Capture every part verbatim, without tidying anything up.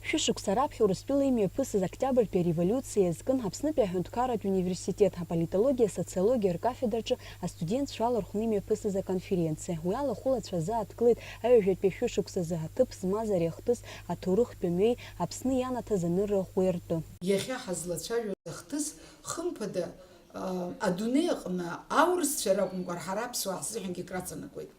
Шәышықәса раԥхьа Урыстәыла имҩаԥысыз Октиабртәи ареволиуциа иазкын Аԥснытәи аҳәынҭқарратә университет аполитологиа, социологиа ркафедраҿы астудентцәа алархәны имҩаԥысыз аконференциа. Уи ала ахәылацәа азы ааҭгылеит аҩажәатәи ашәышықәсазы аҭыԥ змаз ари ахҭыс аҭоурыхтә мҩеи Аԥсны ианаҭаз анырра ӷәӷәеи ртәы. Иахьа ҳазлацәажәо ахҭыс, хымԥада, а, адунеи аҟны аурысцәа ракәымкәа, ҳара аԥсуаа ҳзыҳәангьы краҵанакуеит.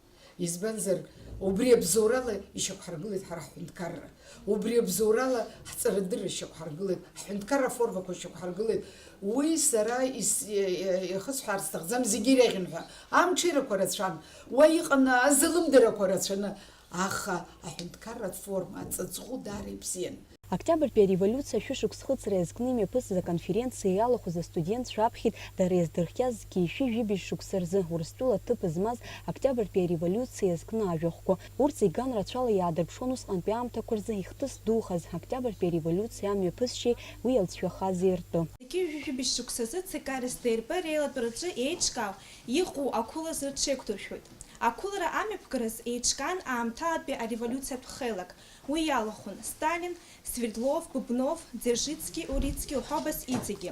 Избанзар, убри абзоурала ишьақәҳаргылеит ҳара ҳҳәынҭқарра. Убри абзоурала ҳҵарадырра ишьақәҳаргылеит, ҳҳәынҭқарра аформақәа ишьақәҳаргылеит. Уи сара ис-, е-, е-, ихысҳәаар сҭахӡам, зегьы иреиӷьын ҳәа. Амҽеирақәа рацәан. Уа иҟан азалымдарақәа рацәаны. Аха аҳәынҭқарратә форма аҵаҵӷәы даара ибзиан. Октиабртәи ареволиуциа шәышықәс хыҵра иазкны имҩаԥысыз аконференциа иалахәыз астудентцәа аԥхьеит дара иаздырхиаз зқьи жәшәи жәибжь шықәса рзы Урыстәыла аҭыԥ змаз Октиабртәи ареволиуциа иазкны ажәахәқәа. Урҭ зегь ган рацәала иаадырԥшуан усҟантәи аамҭақәа рзы ихҭыс духаз, Октиабртәи ареволиуциа амҩаԥысшьеи уи иалҵшәахази ртәы. Зқьи жәшәи жәибжь шықәсазы Ц К Р С Д Р П реилатәараҿы еиҿкаау иҟоу ақәылаз рыҽеиқәдыршәоит. Ақәылара амҩаԥгараз еиҿкаан аамҭалатәи ареволиуциатә хеилак. Уи иалахәын Сталин, Свердлов, Бубнов, Дзержински, Урицки уҳәа убас иҵегьы.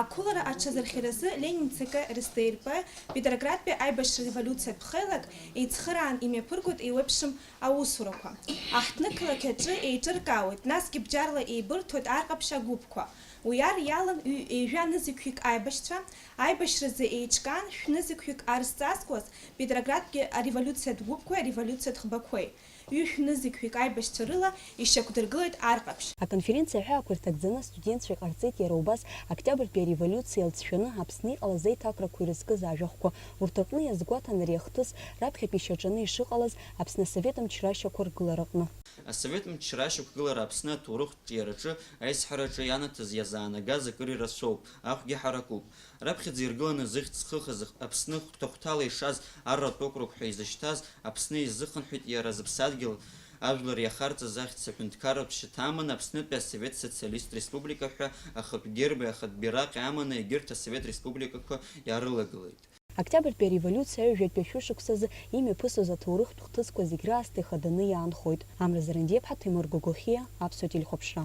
Ақәылара аҽазырхиаразы Ленин Ц К Р С Д Р П Петроградтәи аибашьра револиуциатә хеилак еицхыраан имҩаԥыргоит еиуеиԥшым аусурақәа. Аҳҭнықалақь аҿы еиҿыркаауеит, насгьы бџьарла еибырҭоит арҟаԥшь агәыԥқәа. Уи ар иалан ҩ-, ҩажәа нызқьҩык аибашьцәа, аибашьразы еиҿкаан шәнызқьҩык ар зҵазкуаз Петроградтәи ареволиуциатә гәыԥқәеи ареволиуциатә ӷбақәеи. Ҩышә нызқьҩык аибашьцәа рыла ишьақәдыргылеит арҟаԥшь. Аконференциа аҳәаақәа рҭагӡаны астудентцәа иҟарҵеит иара убас Октиабртәи ареволиуциа иалҵшәаны Аԥсны иҟалаз аиҭакрақәа ирызкыз ажәахәқәа. Урҭ рҟны иазгәаҭан ари ахҭыс раԥхьатәи шьаҿаны ишыҟалаз Аԥсны асовет мчра ашьақәыргылараҟны. Асовет мчра ашьақәгылара Аԥсны аҭоурыхтә ҿиараҿы аизҳараҿы ианаҭаз иазаанагаз акыр ирацәоуп, ахәгьы ҳаракуп. Раԥхьаӡа иргыланы зыхьӡ зхыхыз Аԥсны хәҭа-хәҭала ишаз арратә округ ҳәа изышьҭаз Аԥсны изыхынҳәит иара зыԥсадгьыл ажәлар иахарҵаз ахьӡ аҳәынҭқарратә шьаҭа аманы Аԥснытәи Асовет Социалисттә Республика ҳәа ахатә герби ахатә бираҟи аманы егьырҭ асовет республикақәа иаарылагылеит. Октиабртәи ареволиуциа аҩажәатәи ашәышықәсазы имҩаԥысыз аҭоурыхтә хҭысқәа зегь раасҭа ихаданы иаанхоит. Амра Зарандиаԥҳа, Ҭемыр Гогохиа, Аԥсуа телехәаԥшра.